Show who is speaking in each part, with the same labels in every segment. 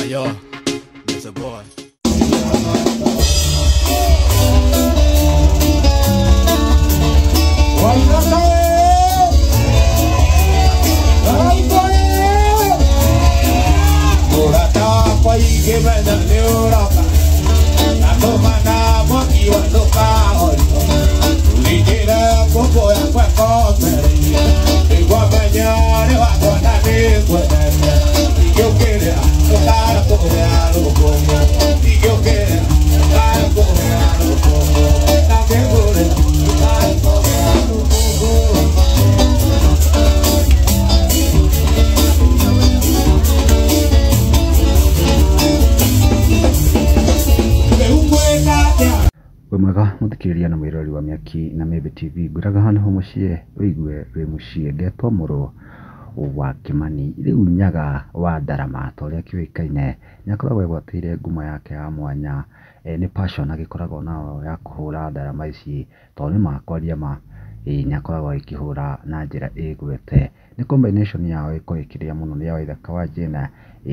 Speaker 1: Yo, it's a boy.
Speaker 2: Wĩ mwega mũthikĩrĩria na mwĩroreri wa Mĩaki na Mĩmbi TV, ngwĩraga haha nĩho mũciĩ wĩigue wĩ mũciĩ. Ngetwo mũrũ wa Kĩmani, rĩu Nyaga wa Ndarama ta ũrĩa kĩũĩkaine, nĩ akoragwo egwatĩire ngumo yake ya mwanya, nĩ passion agĩkoragwo nayo ya kũhũra ndarama ici, tondũ nĩ ma kwaria ma, nĩ akoragwo agĩkĩhũra na njĩra ĩgwete. Nĩ combination yao ĩkoragwo ĩkĩrĩa mũno nĩ ya Waithaka wa Jane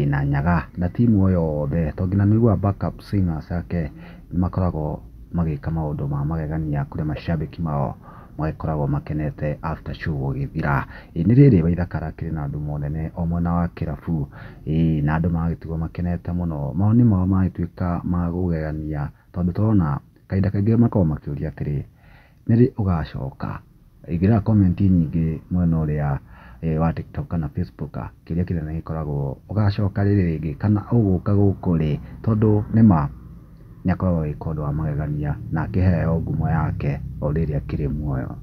Speaker 2: na Nyaga na timu o yothe, tondũ nginya nĩ ũiguaga backup singers ake nĩ makoragwo magĩka maũndũ ma magegania kũrĩa macambĩki mao magĩkoragwo makenete after show gũgĩthira. Nĩ rĩrĩ Waithaka arakĩrĩ na ngumo nene o mwena wa kĩrabu, na andũ magagĩtigwo makenete mũno. Mawoni mao magagĩtuĩka ma kũgegania tondũ tũrona kahinda kaingĩ makoragwo makĩũria atĩrĩ, nĩ rĩ ũgacoka? Ingĩrora comment nyingĩ mwena ũrĩa wa TikTok kana Facebook, kĩũria kĩnene gĩkoragwo ũgacoka rĩ rĩngĩ kana ũgũka gũkũ rĩ? Tondũ nĩma nĩ akoragwo agĩka ũndũ wa magegania na akĩheo ngumo yake o rĩrĩa akĩrĩ muoyo.